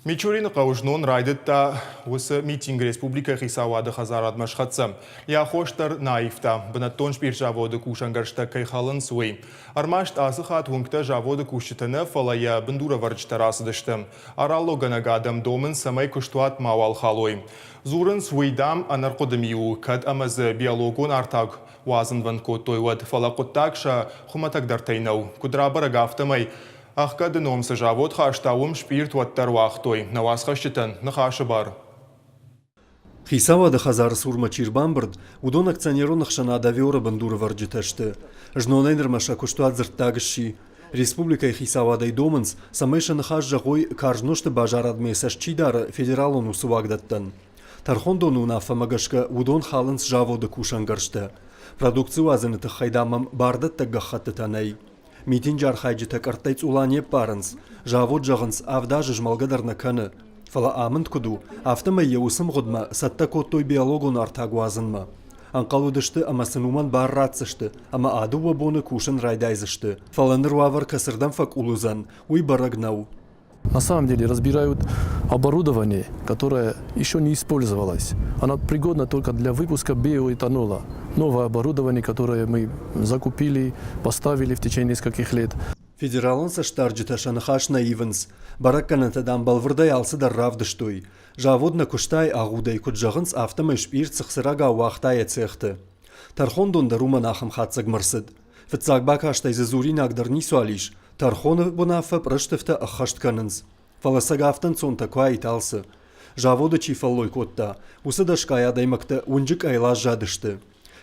Мичурины хъӕуы знон райдыдта уыцы митинг республикӕйы хицауады хӕдзарадмӕ схӕццӕ. Йӕ аххос дӕр нӕ аивта, бынӕттон спъиртзаводы кусӕнгӕрзтӕ кӕй хӕлынц, уый. Ӕрмӕст ацы хатт уынгтӕ заводы кусджытӕ нӕ, фӕлӕ йӕ бындурӕвӕрджытӕ рацыдысты. Араллогӕнӕг адӕм домынц, цӕмӕй куыстуат мауал халой. Дзурынц, уый, дам, ӕнӕрхъуыды ми у, кӕд ӕмӕ дзы биологон артаг уадзынвӕнд кодтой, уӕд. Фӕлӕ хъуыддаг сӕ хуымӕтӕгдӕртӕй нӕу. Куыд рабӕрӕг, афтӕмӕй Ӕхгӕды ном цы завод хаста, уым спъирт уӕддӕр уагътой. Нӕ уацхӕсджытӕн ныхасы бар. Хицауады хӕдзары цурмӕ чи рбамбырд, уыдон акционерон ӕхсӕнад «Авиор-ы» бындурӕвӕрджытӕ сты. Знонӕй нырмӕ сӕ куыстуат дзырддаг сси. Республикӕйы хицауадӕй домынц, цӕмӕй сӕ ныхас зӕгъой, карз нозты базарадмӕ цӕст чи дары, федералон уыцы уагдӕттӕн. Тӕрхондоны уынаффӕмӕ гӕсгӕ уыдон халынц заводы кусӕнгӕрзтӕ. Продукци уадзыны тыххӕй, дам, ӕм бардӕттӕг гӕххӕттытӕ нӕй. Митинджы архайджытӕ къӕрттӕй цъула не ппарынц, завод, зӕгъынц, авд азы змӕлгӕ дӕр нӕ кӕны. Фӕлӕ амынд куыд у, афтӕмӕй йӕ уыцы мгъуыдмӕ цӕттӕ кодтой биологон артаг уадзынмӕ. Ӕнхъӕл уыдысты ӕмӕ сын уымӕн бар ратдзысты ӕмӕ а дыууӕ боны кусын райдайдзысты. Фӕлӕ ныр уавӕр кӕцырдӕм фӕкъул уыдзӕн, уый бӕрӕг нӕу. На самом деле разбирают оборудование, которое еще не использовалось. Оно пригодно только для выпуска биоэтанола. Новое оборудование, которое мы закупили, поставили в течение нескольких лет. Федералон цӕстдарджытӕ сӕ ныхас нӕ ивынц. Бӕрӕггӕнӕнтӕ, дам, бӕлвырдӕй алцыдӕр равдыстой. Завод нӕ куыстай агъудӕй куыд зӕгъынц, афтӕмӕй спъирт цыхцырӕгау уагъта йӕ цехты. Тӕрхондон дӕр уымӕн ахӕм хатдзӕгмӕ рцыд. Фыццаг бакастӕй дзы дзуринаг дӕр ницуал ис, Тӕрхоны уынаффӕ пъырыстыфтӕ ӕххӕст кӕнынц, фӕлӕ сӕ афтӕ ӕнцонтӕ куы аид алцы. Заводы чи фӕллой кодта, уыцы дӕсгай адӕймӕгтӕ уынджы къӕйыл аззадысты.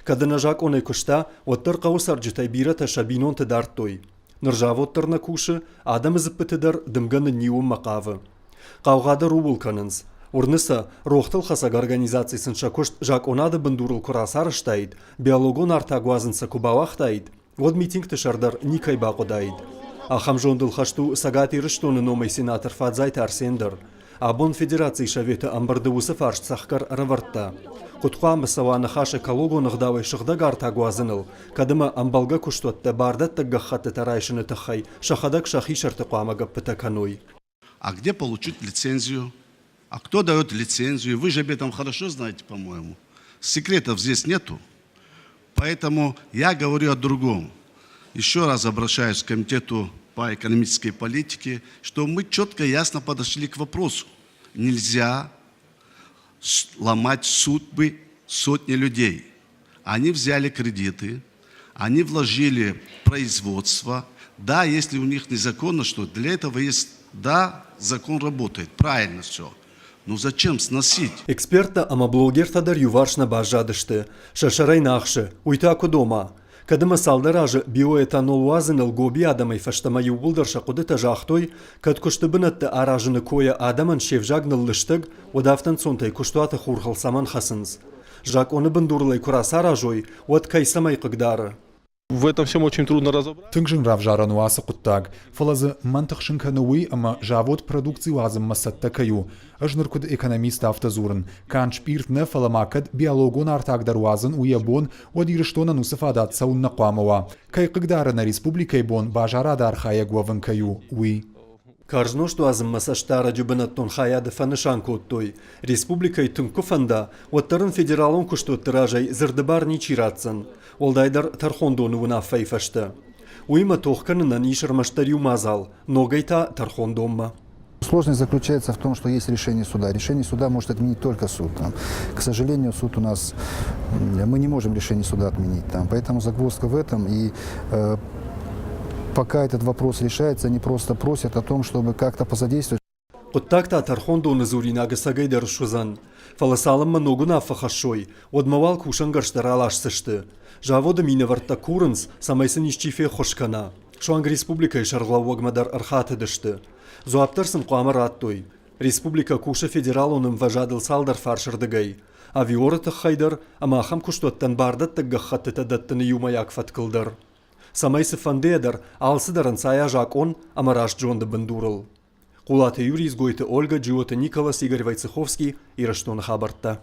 Кӕд ӕнӕзакъонӕй куыста, уӕддӕр хъӕуы цӕрджытӕй бирӕтӕ сӕ бинонты дардтой. Ныр завод дӕр нӕ кусы, адӕмы дзыппыты дӕр дымгӕ нынниуынмӕ хъавы. Хъаугъа дӕр ууыл кӕнынц. Уырны сӕ, рохтыл хӕцӕг организаци сын сӕ куыст закъонады бындурыл куы рацарӕзтаид, биологон артаг уадзын сӕ куы бауагътаид, уӕд митингты сӕр дӕр никӕй бахъуыдаид. Ахӕм зондыл хӕст у Цӕгат Ирыстоны номӕй сенатор Фадзайты Арсен дӕр. Абон Федерацийы Советы ӕмбырды уыцы фарст цӕхгӕр ӕрӕвӕрдта. Куыд хъуамӕ цӕуа ныхас экологон ӕгъдауӕй сыгъдӕг артаг уадзыныл, кӕд ӕмӕ ӕмбӕлгӕ куыстуӕттӕ бардӕттӕг гӕххӕттытӕ райсыны тыххӕй сӕхӕдӕг сӕхи сӕрты хъуамӕ гӕппытӕ кӕной. А где получить лицензию? А кто дает лицензию? Вы же об этом хорошо знаете, по-моему. Секретов здесь нету. Поэтому я говорю о другом. Еще раз обращаюсь к комитету по экономической политике, что мы четко и ясно подошли к вопросу. Нельзя ломать судьбы сотни людей. Они взяли кредиты, они вложили в производство. Да, если у них незаконно, что для этого есть, да, закон работает, правильно все. Ну зачем сносить? Эксперттӕ ӕмӕ блогертӕ дӕр иуварс нӕ баззадысты. Сӕ сӕрӕй нӕ ахсы, уый та куыд ома? Кӕд ӕмӕ цалдӕр азы биоэтанол уадзыныл гоби адӕмӕй фӕстӕмӕ иууылдӕр сӕ хъуыдытӕ загътой, кӕд куысты бынӕттӕ аразыны койӕ адӕмӕн се взаг ныллыстӕг, уӕд афтӕ ӕнцонтӕй куыстуаты хурхыл цӕмӕн хӕцынц? Закъоны бындурыл ӕй куы рацаразой, уӕд кӕй цӕмӕй хъыгдары? В этом всем очень трудно разобраться. Тынг зын равзарӕн у ацы хъуыддаг, фӕлӕ дзы мӕн тыхсын кӕны уый, ӕмӕ завод продукци уадзынмӕ цӕттӕ кӕй у. Ӕз ныр куыд экономист афтӕ дзурын, канд спъирт нӕ, фӕлӕ ма кӕд биологон артаг дӕр уадзын у йӕ бон, уӕд Ирыстонӕн уыцы фадат цӕуыннӕ хъуамӕ уа? Кӕй хъыгдары нӕ республикӕйы бон базарады архайӕг уӕвын кӕй у, уый? Карз нозт уадзынмӕ цӕстдарӕджы бынӕттон хайады фӕнысан кодтой, республикӕйы тынг куы фӕнда, уӕддӕр ын федералон куыстуӕтты разӕй дзырды бар ничи ратдзӕн, уӕлдайдӕр тӕрхондоны уынаффӕйы фӕстӕ. Уыимӕ тох кӕнынӕн ис ӕрмӕстдӕр иу мадзал – ногӕй та тӕрхондонмӕ. Сложность заключается в том, что есть решение суда. Решение суда может отменить только суд. Там. К сожалению, суд у нас, мы не можем решение суда отменить. Там. Поэтому загвоздка в этом. И э, пока этот вопрос решается, они просто просят о том, чтобы как-то посодействовать. Хъуыддаг та тӕрхондоны дзуринаг ӕцӕгӕй дӕр суыдзӕн. Фӕлӕ цалынмӕ ног уынаффӕ хӕссой, уӕдмӕ уал кусӕнгӕрзтӕ раласдзысты. Заводы минӕвӕрттӕ курынц, цӕмӕй сын исчи феххуыс кӕна. Суанг республикӕйы сӕргълӕууӕгмӕ дӕр ӕрхатыдысты. Дзуапп дӕр сын хъуамӕ радтой. Республикӕ кусы федералон ӕмвӕзадыл цалдӕр фарсырдыгӕй. Авиоры тыххӕй дӕр ӕмӕ ахӕм куыстуӕттӕн бардӕттӕг гӕххӕттытӕ дӕттыны иумӕйаг фӕткыл дӕр. Цӕмӕй цыфӕндыйӕ дӕр алцыдӕр ӕнцайа закъон ӕмӕ раст зонды бындурыл. Хъулаты Юрий, Дзгойты Ольга, Джиоты Николас, Игорь Войцеховский, Ирыстоны хабӕрттӕ.